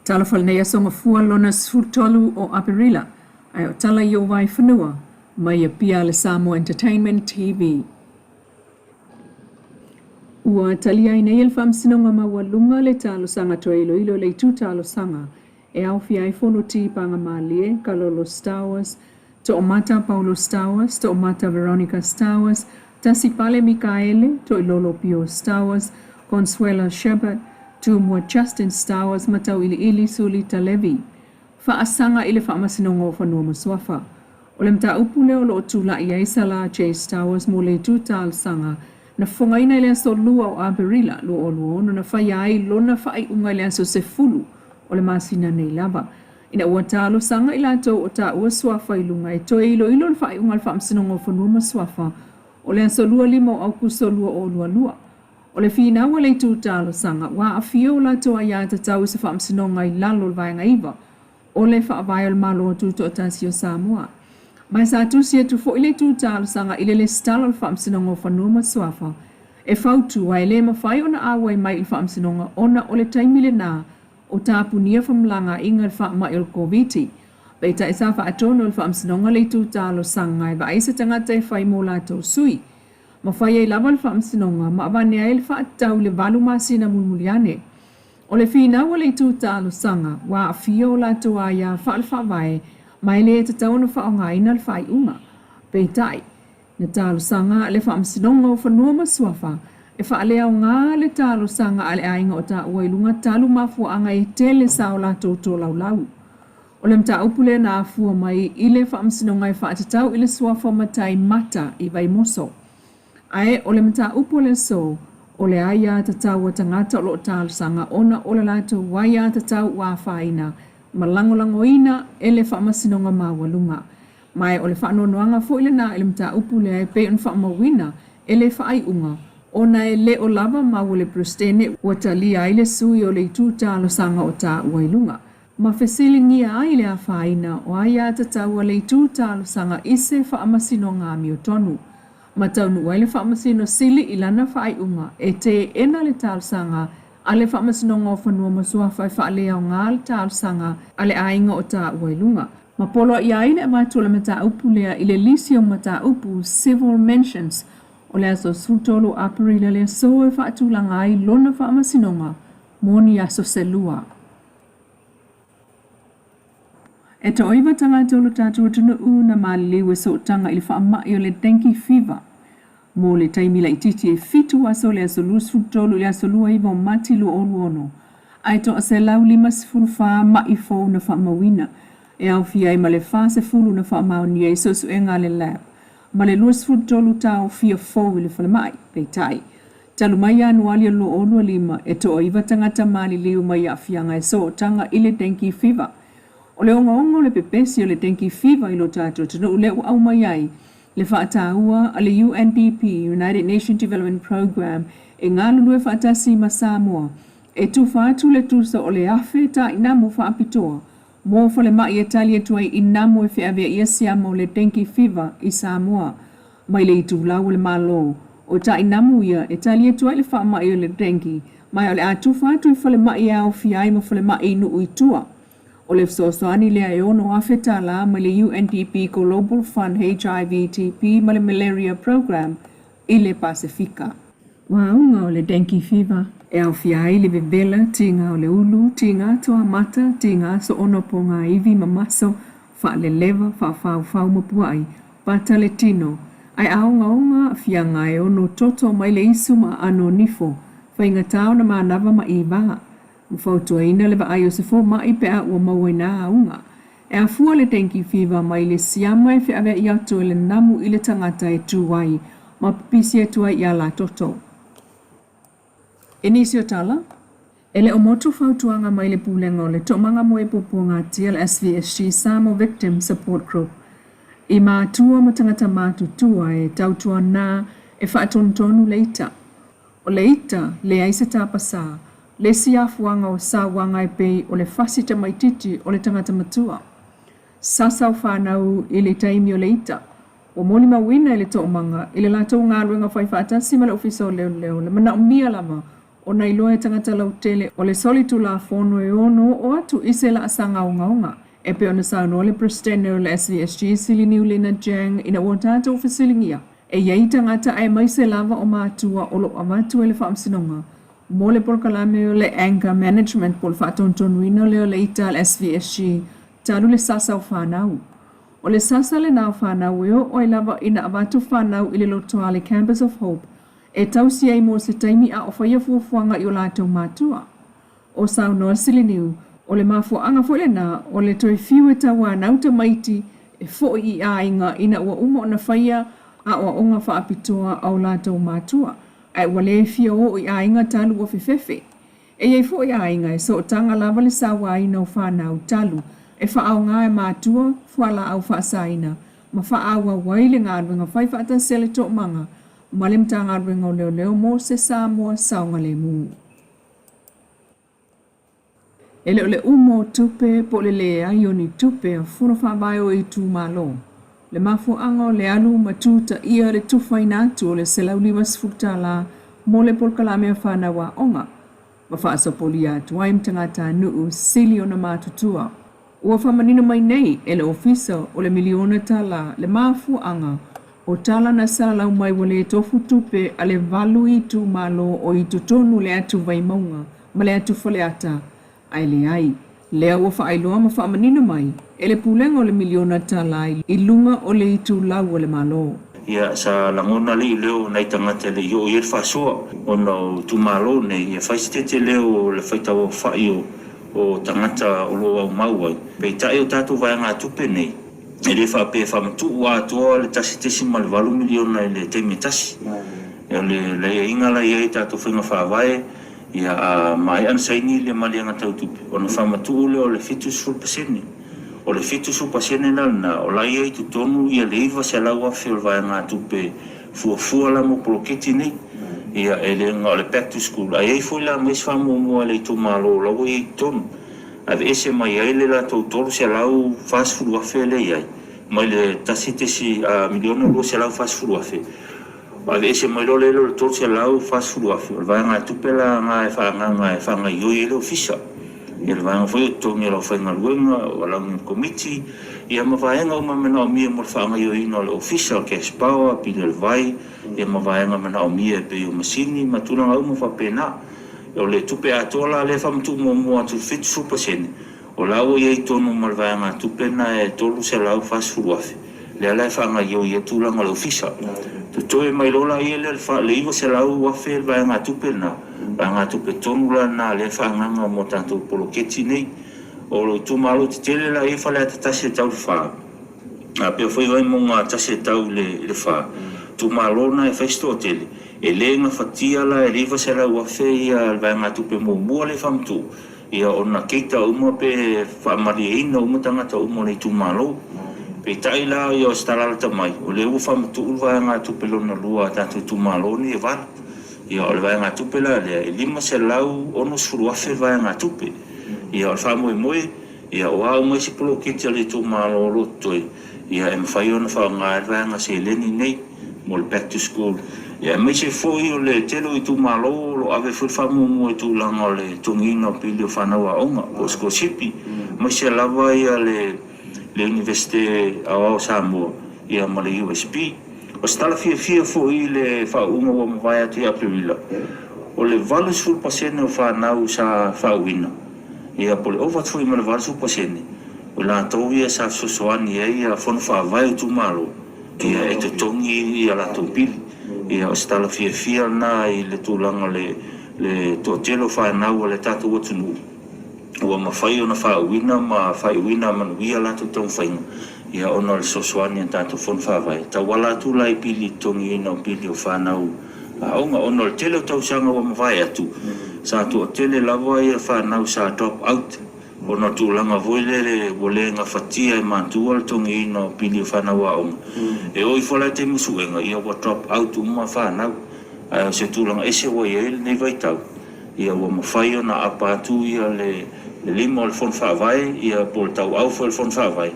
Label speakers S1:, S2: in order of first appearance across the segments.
S1: Talofa lenei aso Gafua lona 13 o Aperila, ae o tala i ou vaefanua, mai Apia le Samoa Entertainment TV. Ua talia ai nei e le Faamasinoga Maualuga le talosaga toe iloilo i le itu talosaga e aofia ai Fonoti Pagamalie, Kalolo Stowers, Toomata Paulo Stowers, Toomata Veronica Stowers, Tasipale Mikaele, Toilolo Pio Stowers, Consuela Shepherd, Tumua Justin Stowers ma Tauiliili Sulita Levy. Faasaga i le Faamasinoga o Fanua ma Suafa. O le mataupu lea o lo o tulai ai Salah J. Stowers mo le itu talosaga na fofogaina i le aso 2 o Aperila 2026 na faia ai lona faaiuga i le aso 10 o le masina nei lava. Ina ua talosaga i latou o taua suafa i luga e toe iloilo le faaiuga a le Faamasinoga o Fanua ma Suafa o le aso 25 o Aukuso 2022. O le finau a le itu talosaga, ua aafia o latou aiatatau i se faamasinoga i lalo o le Vaega 9 o le Faavae o le Malo Tutoatasi o Samoa. Ma sa tusi atu foi le itu talosaga i le Lesitala o le Faamasinoga o Fanua ma Suafa e fautua e le mafai ona auai mai i le faamasinoga ona o le taimi lena o tapunia famalagaaiga i le faamai o le Koviti. Peitai sa faatonu e le Faamasinoga le itu talosaga e vaai se tagata e fai mo latou sui. Ma fai ai lava le Faamasinoga ma avane ai le faatatau i le valu masina mulimuli ane. O le finau a le itu talosaga, ua aafia o latou aia faale-faavae ma e le tatau ona faaaogaina le faaiuga. Peitai, Na talosaga le Faamasinoga o Fanua ma Suafa e faaleaoga le talosaga a le aiga o taua i luga talu mafuaaga e tele sa o latou tolaulau. O le mataupu lea na afua mai i le Faamasinoga e faatatau i le suafa matai mata i Vaimoso. Ae o le mataupu o le aso, o le aiatatau a tagata o lo o talosaga ona o le latou aiatatau ua afaina ma lagolagoina e le Faamasinoga Maualuga. Ma o le faanoanoaga foi lena i le mataupu lea e pei ona faamauina e le faaiuga, ona e le o lava mau a le Peresetene ua talia ai le sui o le itu talosaga o taua i luga, ma fesiligia ai le afaina o aiatatau a le itu talosaga i se faamasinoga amiotonu, ma taunuu ai le Faamasino Sili i lana faaiuga e teena le talosaga a le Faamasinoga o Fanua ma Suafa e faaleaoga le talosaga a le aiga o taua i luga. Ma poloaia ai le avatu o le mataupu lea i le lisi o mataupu Civil Mentions o le aso 13 o Aperila le aso e faatulaga ai lona faamasinoga mo ni aso se lua. E toaiva tagata o lo tatou atunuu na maliliu e sootaga i le faamai o le dengue fever mo le taimi laitiiti e fitu aso le aso 23 i le aso 29 o Mati 2026, ae toa 154 ma'i fou na faamauina, e aofia ai ma le 40 na faamaonia i suesuega a le lab ma le 23 taofia fou i le falemai. Peitai, talu mai Ianuali o le 2025, e toaiva tagata maliliu mai aafiaga e sootaga i le dengue fever. O le ogaoga o le pepesi o le dengue fever i lo tatou atunuu lea ua aumai ai le faataua a le UNDP, United Nations Development Programme, e galulue faatasi ma Samoa e tufa atu le tusa o le 1,000 tainamu faapitoa mo falemai e tali atu ai i namu e feaveaia siama o le dengue fever i Samoa mai le itulau o le Malo. O tainamu ia e tali atu ai le faamai o le dengue ma o le a tufa atu i falemai e aofia ai ma falemai i nuu i tua. O le fesoasoani lea e $6,000 tala mai le UNDP Global Fund HIV-TB ma le Malaria Programme i le Pasefika. Ua auga o le dengue fever e aofia ai le vevela, tiga o le ulu, tiga toamata, tiga soona pogaivi ma maso, faaleleva, faafaufau ma puai, pata le tino, ae a ogaoga aafiaga e ono toto mai le isu ma aano o nifo, faigata ona manava ma ivā. Ua fautuaina le vaai o se fomai pe a ua maua i nā auga. E afua le dengue fever mai le siama e feaveai atu e le namu i le tagata e tū ai ma pipisi atu ai iā latoto. I nisi o tala, e le o motu fautuaga mai le Pulega o le Toomaga Moe Puapuagatia le SVSG Samoa Victim Support Group i matua ma tagata matutua e tautuana e faatonutonu le ita. O le ita, leai se tapasā, le isi afuaga o sauaga e pei o le fasi tamaititi o le tagata matua. Sasa o fanau i le taimi o le ita. Ua molimauina e le toomaga i le latou galuega fai faatasi ma le Ofisa o Leoleo le manaomia lava ona iloa e tagata lautele o le solitulafono e ono oo atu i se laasaga ogaoga. E pei ona saunoa le Peresetene o le SVSG Siliniu Leonard Chang ina ua tatou fesiligia e i ai tagata aemaise lava o matua o lo o avatu e le Faamasinoga mo le polokalame o le Anger Management po o le faatonutonuina lea o le ita a le SVSG talu le sasa o fanau. O le sasa lena o fanau e oo ai lava ina avatu fanau i le lotoa a le Campus of Hope e tausi ai mo se taimi a o faia fuafuaga i o latou matua. O saunoa Siliniu, o le mafuaaga foi lena o le toe fiu e tauanau tamaiti e foi i aiga ina ua uma ona faia aoaoga faapitoa a o latou matua, ae ua le fia o i aiga talu ua fefefe. E i ai foi aiga e sootaga lava le sauaina o fanau talu e faaaoga e matua fualaau faasaina ma faaauau ai le galuega fai faatasi a le Toomaga ma le Matagaluega o Leoleo mo se Samoa saogalemu. E le o le uma o tupe po o le leai o ni tupe a fono faavae o itumalo le mafuaaga o le alu ma tutaia le tufaina atu o le $150 mo le polokalame a fanau aoga ma faasopolia atu ai ma tagatanuu sili ona matutua. Ua faamanino mai nei e le Ofisa o le miliona tala le mafuaaga o tala na salalau mai ua le tofu tupe a le 8 itumalo o i totonu o le atu Vaimauga ma le atu Faleata, ae leai. Lea ua faailoa ma faamanino mai e le Pulega o le miliona tala i luga o le itulau o le Malo.
S2: Ia, sa lagona alii leo o nai tagata e le i oo i ai le faasoa ona o itumalo nei, ia fai se tete leo o le faitauaofai o tagata o lo o aumau ai. Peitai o tatou vaegatupe nei, e le faapea e faamatuu atoa le 1.8 miliona i le taimi e tasi. O le aiaiga la e i ai i tatou faiga faavae, ia a maea ona saini le maliega tau tupe, ona faamatuu lea o le 70%. O le 70% la lena, o la e i ai i totonu ia le 900,000 o le vaegatupe fuafua la mo poloketi nei. Ia e le na o le back to school, ae i ai foi la ma isi faamuamua a le itumalo o la ua i ai i totonu. Aveese mai ai le latou 340,000 lea e i ai, mai le 1 miliona 240,000. Aveese mai loa lea o le 340,000, o le vaegatupe la lena e faaagaaga e faagaoioi ai le ofisa. Ia le vaega foi o totogi o le aufaigaluega, o alauni o le komiti, ia ma vaega uma e manaomia mo le faagaoioiga o le ofisa, o cash power, pili o le vai, ia ma vaega manaomia e pei o masini ma tulaga uma faapena. O le tupe atoa la lea e faamatuu muamua atu i le 70%, o la ua i ai i totonu ma le vaegatupe lena e 340,000, lea la e faagaoioi ai tulaga o le ofisa. Totoe mai loa la ia lea le 900,000 le vaegatupe lena, vaegatupe tonu la lena lea e faaagaaga mo tatou poloketi nei. O le itumalo tetele la e i ai Faleata 1 e tau i le 4, a pea foi Vaimauga 1 e tau i le 4, itumalo na e fai se toatele, e le gafatia la e le 900,000 ia le vaegatupe muamua lea e faamatuu, ia ona keita uma pe faamalieina uma tagata uma o le itumalo. Peitai la ia o se tala lata mai, o lea ua faamatuu le vaegatupe lona lua a tatou itumalo nei e 8. Ia o le vaegatupe la lea e 560,000 le vaegatupe. Ia o le faamoemoe, ia o a uma isi poloketi a le itumalo o lo o totoe, ia e mafai ona faaaoga ai le vaega seleni nei mo le back to school. Ia aemaise foi o le tele o itumalo o lo o ave foi le faamuamua i tulaga o le totogiina o pili o fanau aoga po o sikolasipi, aemaise lava ia le Iunivesite Aoao o Samoa ia ma le USP. O se tala fiafia foi i le faauuga ua mavae atu ia Aperila, o le 80% o fanau sa faauuina, ia po o le ova atu foi ma le 80%, o i latou ia sa fesoasoani ai ia fono faavae o itumalo ia e totogi ia latou pili. Ia o se tala fiafia lena i le tulaga o le toatele o fanau a le tatou atunuu ua mafai ona faauuina ma faaiuina manuia latou taumafaiga ia ona o le fesoasoani a tatou fono faavae tauala atu la i pili totogiina o pili o fanau aoga ona o le tele o tausaga ua mavae atu sa toatele lava ia fanau sa drop out ona o tulaga foi lele ua le gafatia e matua le totogiina o pili o fanau aoga. E oo ifo la i taimi o suega ia ua drop out uma fanau, ae o se tulaga ese ua i ai lenei vaitau ia ua mafai ona aapa atu ia le lima o le fono faavae ia po o le tauau foi o le fono faavae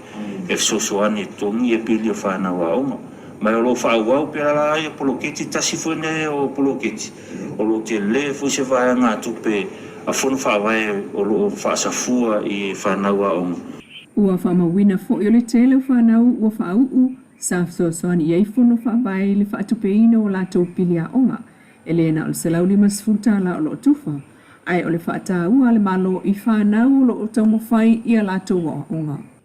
S2: e fesoasoani e totogi ia pili o fanau aoga. Ma o lo o faaauau pea la ia poloketi, tasi foi lenei o poloketi o lo o tele foi se vaegatupe a fono faavae o lo o faasafua i fanau aoga.
S1: Ua faamauina foi o le tele o fanau ua faauu sa fesoasoani i ai fono faavae i le faatupeina o latou pili aoga, e le na o le $150 o lo o tufa, ae o le faataua a le Malo i fanau o lo o taumafai i a latou aoaoga.